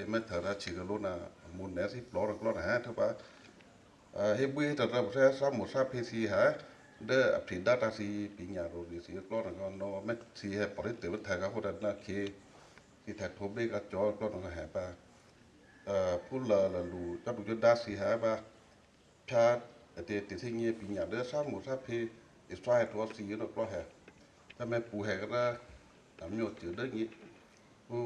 Methara chigalo na mune si plora klona ha thoba. He bui ta ta sa mo sa pe si ha. De apri data si pinya ro di si klona ko no me si he pori te ta ka ho da na ke. Si ta thobe ka cho klona ha ba. Pula la lu ta du da si ha ba. ພາເຕຕິເທເງຍປີຍາເດີ ສາໝູສາເພ ເອສວາຍໂທຊີໂນກລໍແຮ ແຕ່ແມ່ປູແຮກະລາ ຕາມໂຍຈື່ເດີເງຍ ປູ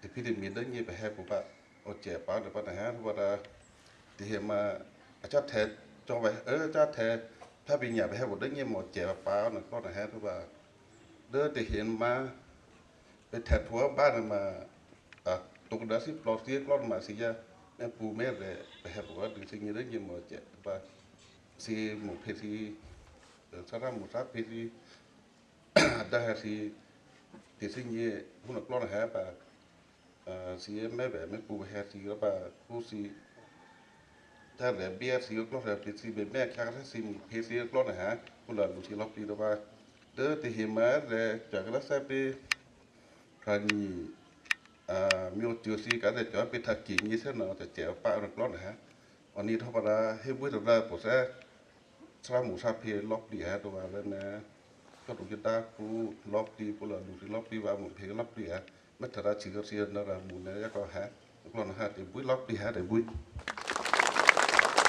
ຕິພິເດມີເດີເງຍ ໄປແຮປູປະ ໂອເຈປາເດີປະນະແຮ ທຸບາດາ ຕິເຮມາ ອາຈານແທ ຈອໄວ ເອີ ອາຈານແທ ພາປີຍາໄປແຮບໍ່ເດີເງຍ ໝໍແຈປານະກລໍນະແຮ ທຸບາ ເດີຕິເຮມາ ໄປແທດຫົວບ້ານມາ ອາ ຕົກເດືອສິບລອດ ສິບລອດມາຊິຍາ ແມ່ປູແມ່ແລ ໄປແຮບໍ່ເດີຊິເງຍເດີເງຍໝໍແຈປາ ຊິໝໍເພຊິ ເອີ ສາລາໝໍສາເພຊິ ດາຊິ ຕິຊິເງຍ ຫຸນກລອນແຮປາ ເອີ ຊິແມ່ແບແມ່ປູແຮຊິລະປາ ປູຊິ ຕາແລເບຍຊິກລອນແຮ ປິດຊິເບແມ່ຄັກແທ້ຊິເພຊິກລອນແຮ ພຸລາລຸຊິລອບປີລະວ່າ ເດີຕິເຮມາແລຈາກລະແຊເປ ພານີ ອາ ມີໂອຈິວຊີກາແລຈອເປທາກິງນີ້ເຊນອ ຈະແຈວປາລອນແຮ ອານີທອປາເຮບຸຍຕະລາໂປແຊ ສະລາໝູສາເພລອບປີແຮໂຕວາແລນະ ກະຕຸຍະຕາປູລອບປີ ປຸລາດູຊິລອບປີ ວາໝູເພລອບປີແຮ ແມັດທະລາຊິກະຊິນະລາໝູແນຍະກອແຮ ກລອນແຮ ເຕບຸຍລອບປີແຮ ເຕບຸຍ.